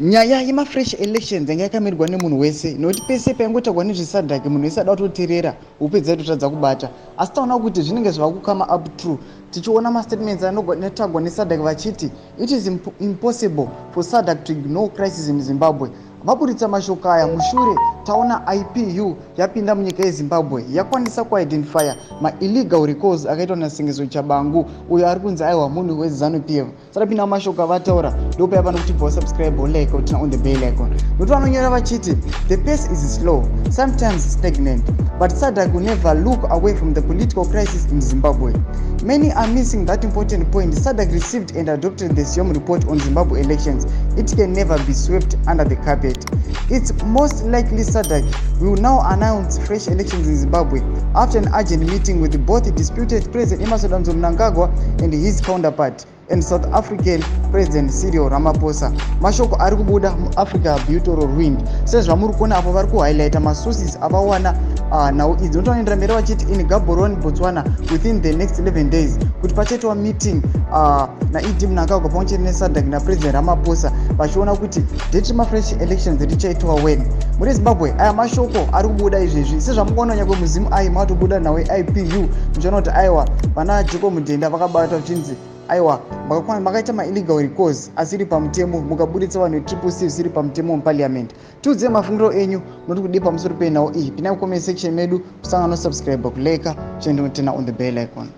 Nyaya yemafresh elections yanga yakamirwa nemunhu wese, nokuti pese paingotaurwa nezveSADC, munhu wese ada kutoteerera, upedza totadza kubata. Asi taona kuti zvinenge zvava kukama up true, tichiona mastatements anotagwa neSADC vachiti it is impossible for SADC to ignore crisis in Zimbabwe. Vaburitsa mashoko aya mushure taona IPU yapinda munyika yeZimbabwe, yakwanisa kuidentifya maillegal recalls akaitwa naSengezo Tshabangu, uyo ari kunzi aiwa munhu weZANU PF. Sarapinda mashoko avataura, ndopaya pano kuti bva subscribe, like, turn on the bell icon, nokuti vanonyora vachiti, "The pace is slow, sometimes stagnant, but SADC will never look away from the political crisis in Zimbabwe. Many are missing that important point. SADC received and adopted the SEOM report on Zimbabwe elections. It can never be swept under the carpet. It's most likely SADC will now announce fresh elections in Zimbabwe after an urgent meeting with both disputed President Emmerson Dambudzo Mnangagwa and his counterpart and South African President Cyril Ramaphosa." Mashoko ari kubuda muAfrica Beautoro Ruined. Sezvamuri kuona apo, vari kuhighlighta masources avawana nhau idzi. Notonoendera mberi vachiti in Gaborone, Botswana, within the next 11 days, kuti pachaitwa meeting naED Mnangagwa pamwe chete neSADC naPresident Ramaphosa, vachiona kuti date remafresh elections richaitwa when. Muri Zimbabwe, aya mashoko ari kubuda izvezvi. Sezvamukaona, nyangwe muzimu ai matobuda nhau yeIPU, muchiona kuti aiwa, vana Jacob Mudenda vakabata vachinzi aiwa, makaita maillegal recalls asiri pamutemo, mukaburitsa vanhu veTriple C zvisiri pamutemo muparliament. Tiudzei mafungiro enyu, noti kudii pamusoro penhau iyi. Pinai mucomment section medu, kusangana nosubscribe, kulike, chiendoturn on the bell icon.